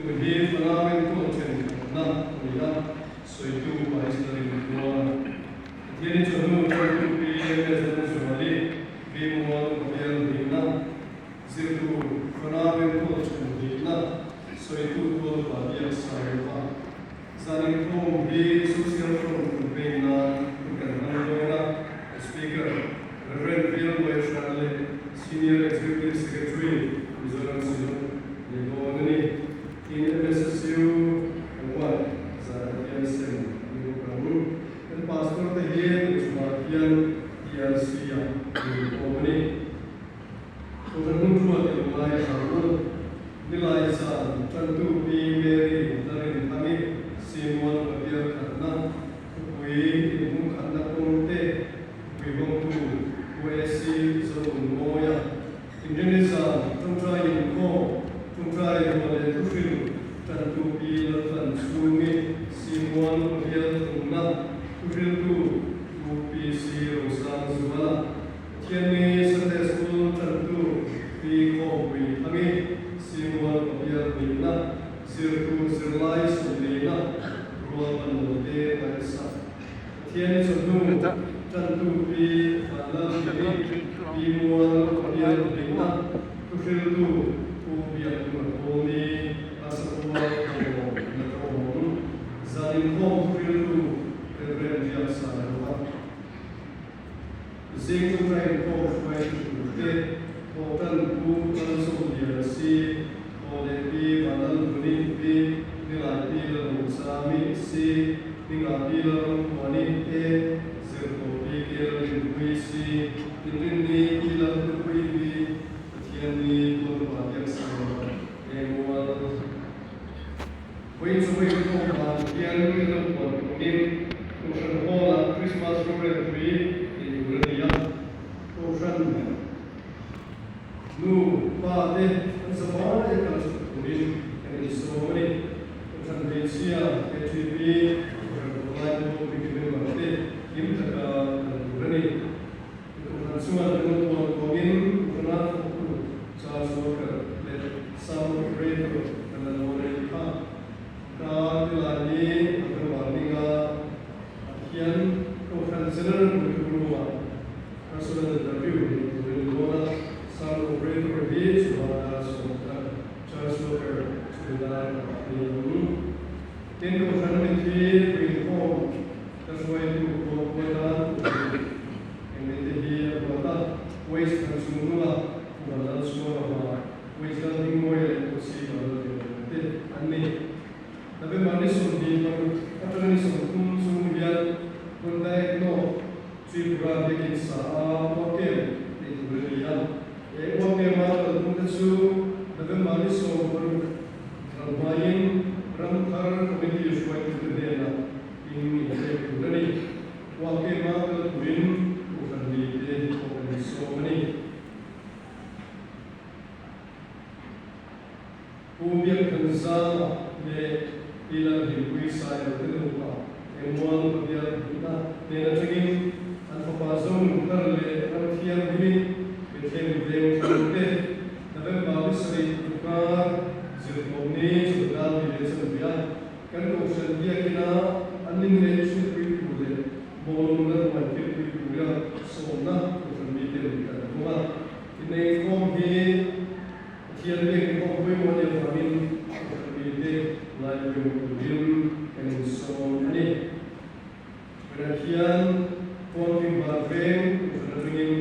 Tun hi Falam enkawl thenkhatna a ni a, sawitu Pastor in tuar. Pathian i chawhnu tantu Pi MS Dawngzuali, Pi Mual Pabial hnihna, zirtu Falam enkawl thenhnihna, sawitu Tualpa Biaksaiva. Zan inkhawm hi Social Front campaign nan hun kan hmang dawn a, Speaker Rev. Bial Vaihran leh Senior Executive Secretary Mizoram Synod ni dawn a ni. Tin, MSSU kan huan zan Pathian sem a ni bawk ang. Kan Pastor te hi Tuchhumah hian TRC ah an inkhawm a ni. Kohhran hmun ruat i lo ngai a hang u. Nilai zan tantu Pi Mary Larin Thani Simuan Pabial khatna thupui inhung khatna kawng te thupui hawngtu Pu AC Zonunmawia Inrinni zan tawngtai inkhawm tawngtai ruah leh thuhrilh tantu Pi Laltlan Chhungi Simuan Pabial thumna thuhriltu Pu PC Rosangzuala Pathianni Sunday School tantu Pi Khawmpui Thangi, Simual Pabial hnihna, zirtu zirlai sawmlina, rual ban lo te ngaihsak. Pathianni chawhnu tantu Pi Vanlalhlimi, Pi Mual Pabial hnihna, thuhriltu Pu Biaknuna Pawlni, Asapual Thawhlawm la tlawm, zan inkhawm thuhriltu Rev. Biaksailova. Zing train pawh hruai tur te, Thawhtan Pu Lalsawmliana si, Thaw leh Pi Vanlalhmuni Pi, Nilai Pi Lalmuhsami si, Ninga Pi Lalrampuani te, Zirtawh Pi Kelalrinpuii si, Inrinni Pi Lalhlupuii Pi, Pathianni Tualpa Biaksanga Engmual. Vawiin chu vawiin khawm dan hian kan lo puan tawngin Kohhran Hall-ah Krismas rorel pui nei tur a ni a. Kohhran nu, pa te an zavai a kal chhuak turin kan insawm a ni. Kohhran hmeichhia, KTP, Kohhran pawlai pawh committee member te hlim taka kal tur a ni. Kohhran chuan kan lo puan tawngin Kohhrana thawktu Charge Worker leh Sound Operator kan la dawn a nih kha. Ka tilai hi November ninga ah hian Kohhran General Committee room-ah Personal Interview neih tur a ni dawn a, Sound Operator hi chhuah dar sawmkhat, Charge Worker chu dar pakhat ni ang. Tin, Kohhran mithi puinkhawm Ka hruaitu pawh Puatan Putin engmei te hi a ruat a, Waste thang chung nula Puan Lal Suama hma Waste Lal Hmingmawi leh Pusi Vanlal Lianliana te an ni. November ni 26 atanga ni 30 chung hian Honda Ekno Tripura biakin sa a uakem nei tur a ni a. He uakema kalphung te chu November ni 16 ral hmaiin Ramthar Committee hruaitute hnenah In inpek tur a ni. Uakema kal turin Kohhran mite pawh kan insawm a ni. Pu Biakthanzama leh Pi Lalhlimpui Sailo te nupa Engmual Pabial hnihna hnen atangin an fapa Zonun thar leh Ramthianghlim Bethlehem veng thlang te November ni sarih tukar zirtawpni chawlhdan ni leh chanve a Kan Kohhran biakina an inneih chhunpui tur leh bawlung la ruai kilpui tura sawmna Kohhran miten kan hmang a. Inneihkhawm hi Pathian biakinkhawm pawimawh nih avangin Kohhran mite lai pawimawh turin kan insawm a ni. Tunah hian Puangkim Van Veng Kohhran atangin.